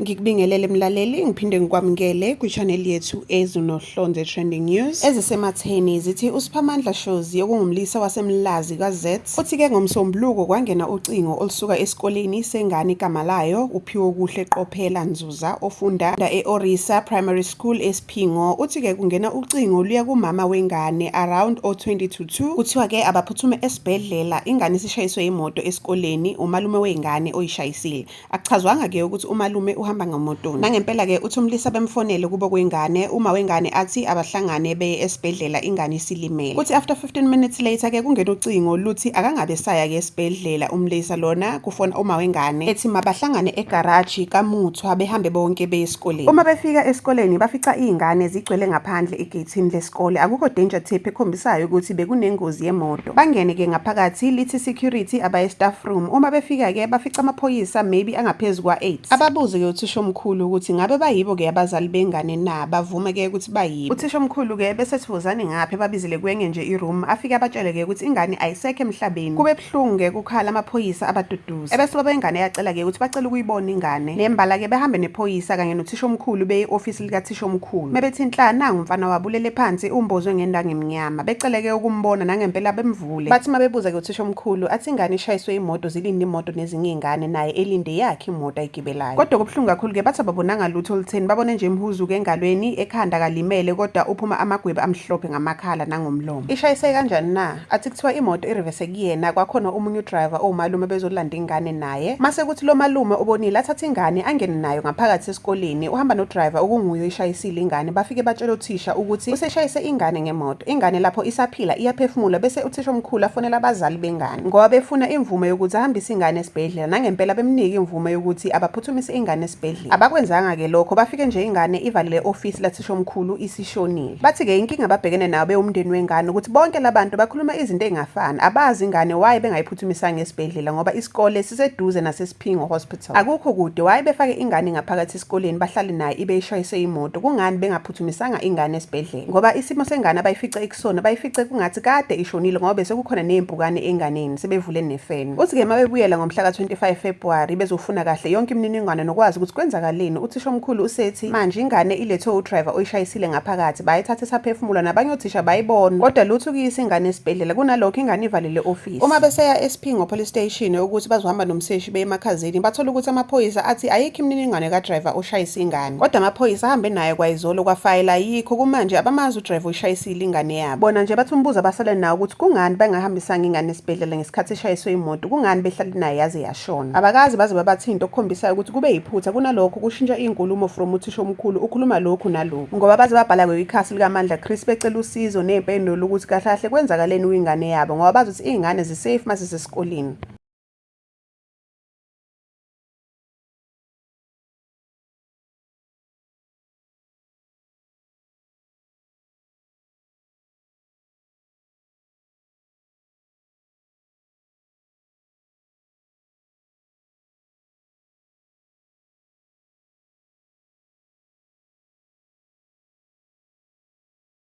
Ngikubingelele mlaleli, ngiphinde ngikwamukele kwi-channel yethu Ezinohlonze Trending News. Ezisematheni zithi uSiphamandla Shozi okungumlisa waseMlazi kaZ uthi-ke ngoMsombuluko kwangena ucingo olusuka esikoleni sengane igama layo uPhiwokuhle Qophela Nzuza ofunda e-Orisa Primary School eSiphingo. Uthi-ke kungena ucingo luya kumama wengane around o-20 to 2. Kuthiwa-ke abaphuthume esibhedlela, ingane isishayiswe imoto esikoleni umalume wengane oyishayisile. Akuchazwanga ke ukuthi umalume uhamba ngamotoni. Nangempela ke uthi umlisa bemfonele kubo kwengane, uma wengane athi abahlangane beye esibhedlela ingane isilimele. Kuthi after 15 minutes later ke kungena ucingo luthi akangabe saya ke esibhedlela umlisa lona kufona uma wengane ethi mabahlangane egaraji kaMuthwa behambe bonke beye esikoleni. Uma befika esikoleni bafica izingane zigcwele ngaphandle egeyithini lesikole, akukho danger tape ekhombisayo ukuthi bekunengozi yemoto. Bangene ke ngaphakathi lithi security abaye staff room. Uma befika ke bafica amaphoyisa maybe angaphezu kwa-8. Ababuze ke uthishomkhulu ukuthi ngabe bayibo ke abazali bengane na, bavume ke ukuthi bayibo. Uthishomkhulu ke bese ethi wozani ngapha ebabizele kwenye nje i-room afike abatshele ke ukuthi ingane ayisekho emhlabeni. Kube buhlungu ke kukhala amaphoyisa abaduduza. Ebese ubaba wengane eyacela ke ukuthi bacela ukuyibona ingane. Nembala ke behambe nephoyisa kanye nothishomkhulu beye e-ofisi likathishomkhulu. Mebethi nhla nangu umfana wabo ulele phansi umbozwe ngendangu emnyama. Becele-ke ukumbona nangempela bemvule. Bathi uma bebuza-ke uthishomkhulu athi ingane ishayiswe imoto zilinde imoto nezinye iy'ngane naye elinde eyakhe imoto ayigibelayo. Kodwa kubuhlungu kakhulu-ke bathi ababonanga lutho olutheni babone nje imhuzuko engalweni ekhanda kalimele kodwa uphuma amagwebu amhlophe ngamakhala nangomlomo. Ishayise kanjani na? Athi kuthiwa imoto irivese kuyena kwakhona omunye udriver owumalume bezolanda ingane naye. Mase kuthi lo malume obonile athathe ingane angene nayo ngaphakathi esikoleni uhamba nodriver okunguye oyishayisile ingane bafike batshele uthisha ukuthi useshayise ingane ngemoto. Ingane lapho isaphila iyaphefumula bese uthishomkhulu afonela abazali bengane ngoba befuna imvume yokuthi ahambise ingane esibhedlela nangempela bemnike imvume yokuthi abaphuthumise ingane esibhedlela. Abakwenzanga-ke lokho bafike nje ingane ivalele e-ofisi lathishomkhulu isishonile. Bathi-ke inkinga ababhekene nayo bewumndeni wengane ukuthi bonke labantu bakhuluma izinto ey'ngafani abazi ingane why bengayiphuthumisanga esibhedlela ngoba isikole siseduze naseSiphingo Hospital. Akukho kude why befake ingane ngaphakathi esikoleni bahlale nayo ibe ishayiswe imoto kungani bengaphuthumisanga ingane esibhedlela ngoba isimo sengane abayifice ikusona bayifice kungathi kade ishonile ngoba besekukhona nezimpukane enganeni sebevule nefeni. Uthi-ke uma bebuyela ngomhla ka-25 February bezofuna kahle yonke imininingwane nokwazi ukuthi kwenzakaleni uthishomkhulu usethi manje ingane ilethwe udriver oyishayisile ngaphakathi bayithatha isaphefumula nabanye othisha bayibona kodwa lutho ukuyisa ingane esibhedlela kunalokho ingane ivalele ofisi. Uma beseya eSiphingo Police Station ukuthi bazohamba nomseshi beye emakhazeni bathola ukuthi amaphoyisa athi ayikho imininingwane kadriver oshayisa ingane kodwa amaphoyisa ahambe naye kwayizolo kwafayela ayikho kumanje abamazi udriver oyishayisile ingane yabo. Bona nje bathi umbuzo abasale nawo ukuthi kungani bengahambisanga ingane esibhedlela ngesikhathi ishayiswe imoto kungani behlale naye yaze yashona. Abakaze baze babathinta okukhombisayo ukuthi kube yiphutha kunalokho kushintsha iy'nkulumo from uthisha omkhulu ukhuluma lokhu nalokhu ngoba baze babhala kwikhasi likaMandla Chris becela usizo ney'mpendulo ukuthi kahle kahle kwenzakaleni kwingane yabo ngoba bazi ukuthi iy'ngane zisafe uma zisesikoleni.